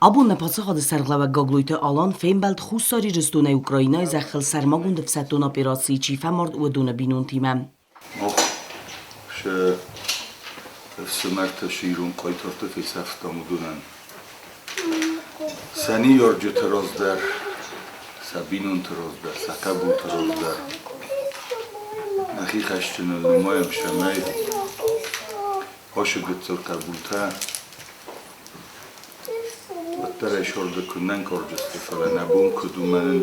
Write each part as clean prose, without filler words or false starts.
Абон нӕ паддзахады сӕргълӕууӕг Гаглойты Алан фембӕлд Хуссар Ирыстонӕй Украинӕйы зӕххыл сӕрмагонд ӕфсӕддон операцийы чи фӕмард, уыдоны бинонтимӕ. Мах се фсымӕртӕ се ирон хъайтарты фесӕфтам уыдонӕн. Сӕ ныййарджыты раз дӕр, сӕ бинонты раз дӕр, сӕ хъӕбулты раз дӕр нӕхи хӕсджыныл нымайӕм, цӕмӕй ацы гыццыл хъӕбултӕ уӕддӕр ӕй сӕрды куыннӕ нкъардысты, фӕлӕ нӕ бон куыд у, мӕнӕн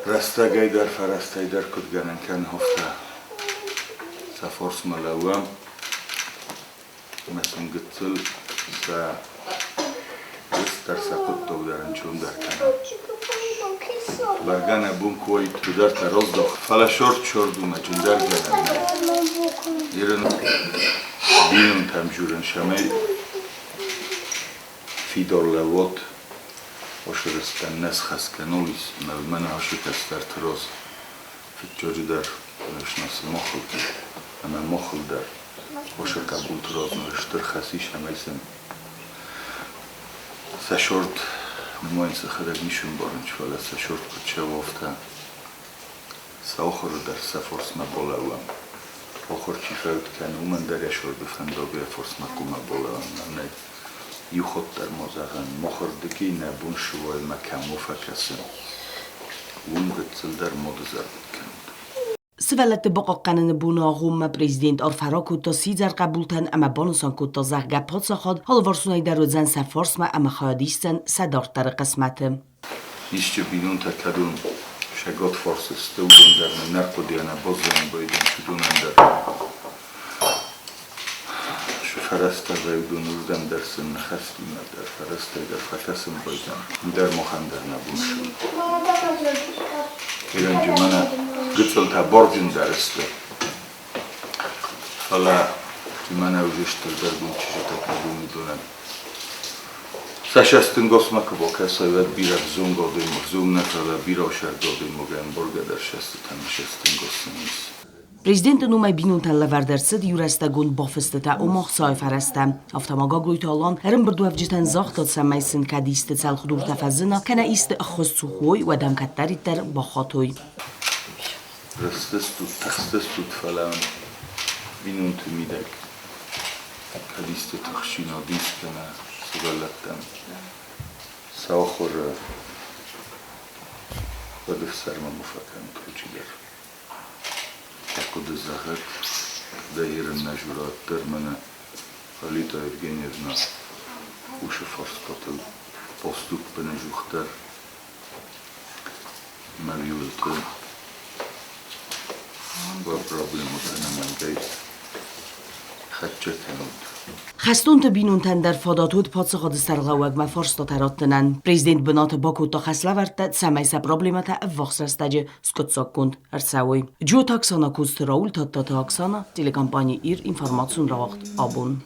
рӕстӕгӕй дӕр, фӕрӕзтӕй дӕр куыд гӕнӕн кӕны, афтӕ сӕ фарсмӕ лӕууӕм ӕмӕ сын гыццыл сӕ рыст дӕр, сӕ хъуыддаг дӕр ӕнцондӕр кӕнӕм. Бӕргӕ нӕ бон куы уаид куыдӕртӕ раздах, фӕлӕ сорд-сорд у мӕ джындӕр гӕнӕн нӕй. Ирын бинонтӕм журын, цӕмӕй фидар лӕууат, Ошырыстӕн нӕ схӕсгӕ нал ис, ӕмӕ уымӕн ашы кӕстӕрты раз фыццаджыдӕр ныфс сымахыл ӕмӕ махыл дӕр. Ошы хъӕбулты раз ныр стыр хӕс ис ӕмӕ сын сӕ сорт нымайын сӕхӕдӕг ницы ӕмбарынц, фӕлӕ сӕ сорт куыд цӕуы, афтӕ сӕ ахуыры дӕр сӕ фарсмӕ балӕууӕм. Ахуыр чи фӕуд кӕны, уымӕн дӕр йӕ сорды фӕндаг йӕ фарсмӕ хъуамӕ балӕууӕм. Мӕнӕй иу хатт дӕр ма зӕгъӕн, махырдыгӕй нӕ бон сывӕлмӕ кӕм у фӕкӕсын, уым гыццыл дӕр ма дызӕрдыг кӕнут. Сывӕллӕтты бахъахъхъӕныны боны агъоммӕ президент арфӕ ракодта сидзӕр хъӕбултӕн ӕмӕ банысан кодта, зӕгъгӕ, паддзахад алыварсонӕй дӕр уыдзӕн сӕ фарсмӕ ӕмӕ хайад исдзӕн сӕ дарддӕры хъысмӕты. Исчи бинонтӕ кӕдон сӕ готфорсы сты, уыдон дӕр нын нӕ рхъуыдыйӕ нӕ баззайын байдайынц, уыдонӕн дӕр сӕ фӕрӕзтӕ уыдон уырдӕм дӕр сын ныхӕстимӕ дӕр фӕрӕзтӕй дӕр фӕкӕсын байдайын. Дӕр махӕн дӕр нӕ бон цы у. Ирӕнджы мӕнӕ гыццылтӕ барджындӕр сты, фӕлӕ мӕнӕ уже стырдӕргонд чызджытӕ кӕдон уыдонӕн Сӕ сӕстынгосмӕ куы бакӕсай, уӕд бирӕ взонг адӕймаг, взонг нӕ, фӕлӕ бирӕ асӕргӕ адӕймаг ӕмбаргӕ дӕр сӕстытӕ ӕмӕ сӕстынгос сын ис. Президенты номӕй бинонтӕн лӕвӕрд ӕрцыд иурӕстӕгон бафыстытӕ, ома ӕхцайы фӕрӕзтӕ. Афтӕ ма Гаглойты Алан ӕрӕмбырдуӕвджытӕн загъта, цӕмӕй сын кӕд исты цӕлхдуртӕ фӕзына, кӕнӕ исты ӕххуыс цух уой, уӕд ӕм кӕддӕриддӕр бахатой. Рыстыстут, тыхстыстут, фӕлӕ бинонты мидӕг кӕд исты тыхстдзинад ис кӕнӕ сывӕллӕттӕн сӕ ахуыры, уӕд ӕфсӕрмы ма фӕкӕнут алчидӕр. Ахъуыды зӕгъӕд, дӕ ерын нӕ журат дӕр мӕнӕ Лолита Евгеньевна уышы фарстатыл поступпыны жух дӕр мӕ вилыты уӕ проблемӕтӕ ӕнӕмӕнгӕй хӕццӕ кӕнут. Хӕстонты бинонтӕн дӕр фадат уыд паддзахады сӕргълӕууӕгмӕ фарстатӕ раттынӕн. Президент бынаты бакодта хӕслӕвӕрдтӕ, цӕмӕй сӕ проблемӕтӕ ӕввахс рӕстӕджы скъуыддзаггонд ӕрцӕуой. Джиоты Оксана, Коцты Рауль, Тадтаты Оксана, телекомпани «Ир», информацион рауагъд «Абон».